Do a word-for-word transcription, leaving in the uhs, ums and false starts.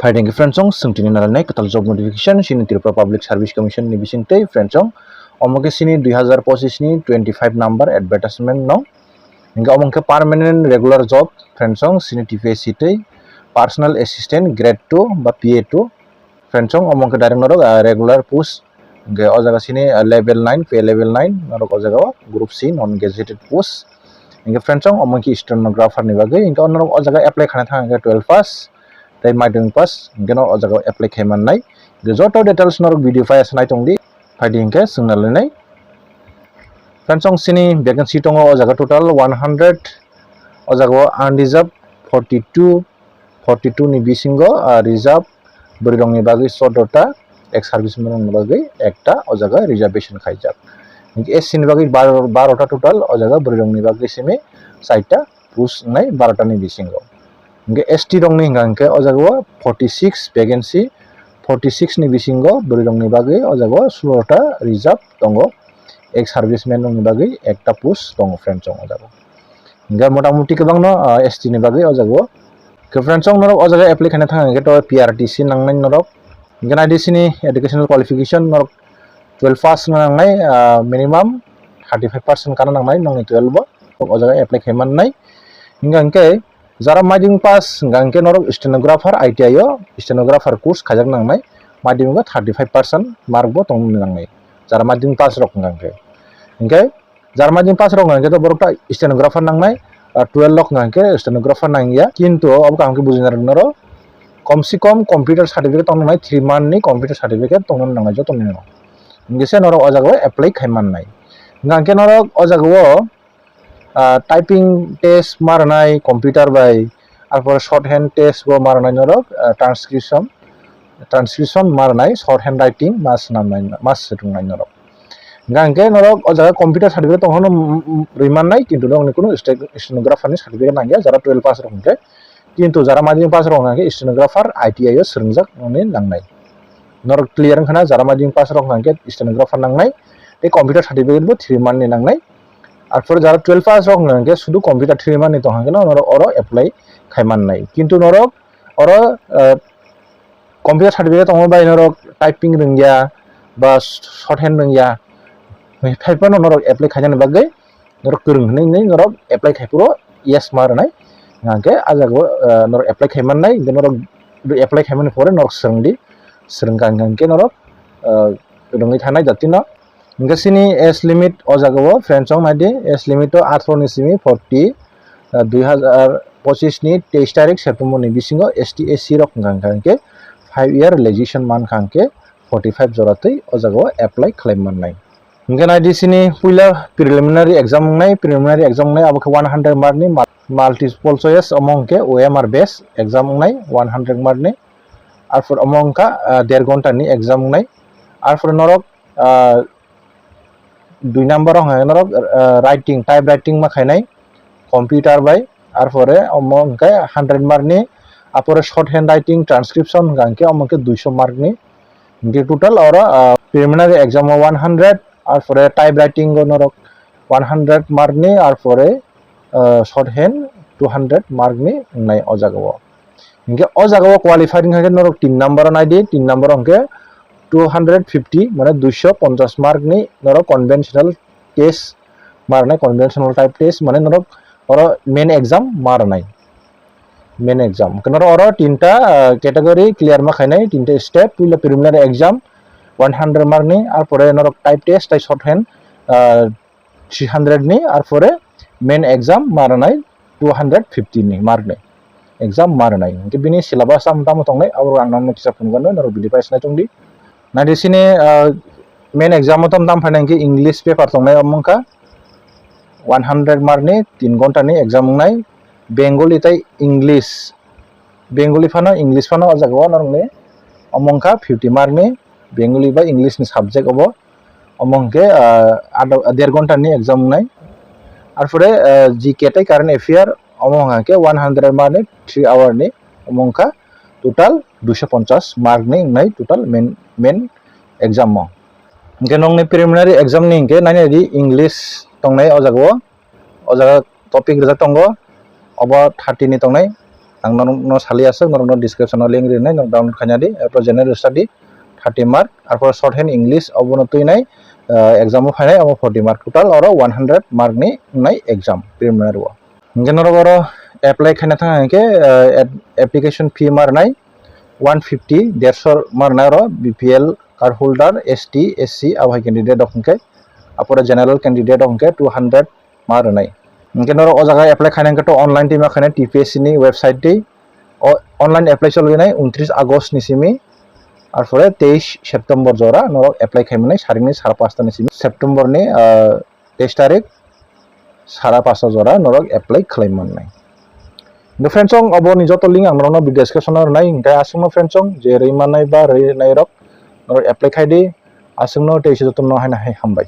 Phaidi hwnkhe friends, chwng tini narinai kwtal job notification chini Tripura Public Service Commission ni bisingtwi friends, omo khe chini dui hazar pochis ni twenty five number advertisement no. Hwnkhe omo khe permanent regular job friends, chini T P S C twi personal assistant grade two ba P A two friends, omo khe direct norok, ah, regular post. Hwnkhe o jaga chini, ah, level nine, pay level nine, norok o jaga o group C non gazetted post. Hwnkhe friends, omo khe stenographer ni bagwi. Hwnkhe norok o jaga apply khaina thang hwnkhe twelve pass tei madhyamik pass, hwnkhe no o jaga o apply khai mannai. Hwnkhe joto details norok video pai asa nai tongdi, phaidi hwnkhe chwng narinai. Friends, chini vacancy tongo o jaga total one hundred, o jaga o unreserved forty two, forty two ni bisingo, ah, reserve bwrwi rokni bagwi chouddota, ex serviceman rokni bagwi ekta o jaga reservation khaijak. Hwnkhe S C ni bagwi baro, barota total o jaga bwrwi rokni bagwi simi chaita post wngnai barota ni bisingo. Hwnkhe S T rokni hwnkha hwnkhe o jaga o forty six vacancy, forty six ni bisingo bwrwi rokni bagwi o jaga o sulota reserve tongo, ex serviceman rokni bagwi ekta post tongo friends, o jaga o. Hingke motamuti kwbangno, ah, S T ni bagwi o jaga o. Khe friends, chwng norok o jaga apply khaina thang hingke to P R T C nangnai norok. Hingke naidi chini educational qualification norok twelve pass wngna nangnai, ah, minimum thirty five percent kana nangnai nongni twelve o. O jaga apply khai mannai. Hingka hingke jara madhyamik pass hingka hingke norok stenographer I T I o stenographer course khaijak nangnai. Madhyamik o thirty five percent mark bo tongna nangnai. Jara madhyamik pass rok hingka hingke. Hingke Jara madhyamik pass rok hwnkha khe to borok ta stenographer nangnai, ah, twelve rok hwnkha khe stenographer nangya, kintu abo kaham khe bujina rwgwi norok kom se kom computer certificate tongna nangnai, three month ni computer certificate tongna nangnai joto ni no. Hingke se norok o jaga o apply khai mannai. Hingke norok o jaga o, ah, typing test ma rwnai computer bai, arpor short hand test bo ma rwnai norok, ah, transcription, transcription ma rwnai, short hand writing ma swnamnai, ma swrwngnai norok. Hingka hingke norok o jaga computer certificate tongphano, mm, mm, rwi mannai, kintu norokni kunu ste-, stenographer ni certificate nangya, jara twelve pass rok hingke. Kintu jara madhyamik pass rok hingke stenographer I T I o swrwngjak nangni nangnai. Norok clear wngkhana jara madhyamik pass rok hingke stenographer nangnai, tei computer certificate bo three month ni nangnai. Arpore jara twelve pass rok hingke sudu computer three month ni tong hingke norok oro apply khai mannai. Kintu norok oro, eh, computer certificate tongo bai norok typing rwngya ba short hand rwngya, hai phano norok apply khainani bagwi norok kwrwng hinwi hinwi norok apply khai phuru yes ma rwnai. Hingke ah jaga o, eh, norok apply khai mannai, hingke norok apply khai mani pore norok swrwng di, swrwng kha hingke norok, eh, rwngwi thanai jati no. Hingke chini age limit o jaga o friends, chong nai di, age limit o atharo ni simi forty, ah, dui hazar pochis ni teis tarik September ni bisingo S T S C rok hingka hingke five year relaxation man kha hingke forty five jora twi o jaga o apply khlai mannai. Hingke nai di chini puila preliminary exam wngnai, preliminary exam wngnai abo khe one hundred mark ni mul-, multiple choice, omo hingke O M R base exam wngnai one hundred mark ni, arpor omo wngkha, ah, der ghonta ni exam wngnai, arpor norok, ah, dui number o hwnka khe norok, ah, writing, type writing ma khainai computer bai, arpore omo hwnkhe hundred mark ni, arpore short hand writing transcription hwnka hwnkhe omo hwnkhe duiso mark ni. Hwnkhe total oro, ah, preliminary exam o one hundred, arpore type writing o norok one hundred mark ni, arpore, ah, short hand two hundred mark ni wngnai o jaga o. Hingke o jaga o qualified wngkha khe norok tin number o nai di, tin number o hingke two hundred fifty, mane duiso ponchas mark ni norok conventional test ma rwnai, conventional type test, mane norok oro main exam ma rwnai, main exam. Hingke norok oro tinta, ah, category clear ma khainai, tinta step, puila preliminary exam one hundred mark ni, arpore norok type test tei short hand, ah, three hundred ni, arpore main exam ma rwnai two hundred fifty ni mark ni exam ma rwnai. Hingke bini syllabus tamo tamo tongnai, abo ang nangno kisa phunukgano, norok bini pai sinai tongdi. Nai di sini, ah, main exam o tamo tamo phainai hingke English paper tongnai, omo wngkha one hundred mark ni tin ghonta ni exam wngnai, Bengali tei English, Bengali phano English phano o jaga o norokni, omo wngkha fifty mark ni Bengali bai English ni subject obo. Omo hwnkhe, ah, ado-, der ghonta ni exam wngnai. Arpore, ah, G K tei current affair, omo hwnkhe one hundred mark ni three hour ni, omo wngkha total duiso ponchas mark ni wngnai total main, main exam o. Hwnkhe nokni preliminary exam ni hwnkhe nainai di English tongnai o jaga o, o jaga topic rijak tongo, obo thirty ni tongnai. Ang norokno sali aswk, norokno description o link rinai, norok download khaina di. Arpor general study thirty mark, arpor short hand English obono twinai, ah, exam o phainai omo forty mark, total oro one hundred mark ni wngnai exam preliminary o. Hingke norok oro apply khaina thang hingke, ah, ap-, application fee ma rwnai one fifty, derso ma rwnai oro B P L card holder, S T, S C abo hai candidate rok hingke, apore general candidate rok hingke two hundred ma rwnai. Hingke norok o jaga apply khaina hingke to online twi ma khainai T P S C ni website twi. O online apply cholwi nai untris August ni simi, arpore teis September jora norok apply khai manai saringni sara pasta ni simi, September ni, ah, teis tarik sara pasta jora norok apply khlai mannai. Hingke friends song, obo ni joto link ang norokno video description o rwnai, hingke aswkno friends song je rwi mannai ba rwi nai rok norok apply khai di, aswkno tei se jotono haino hai hambai.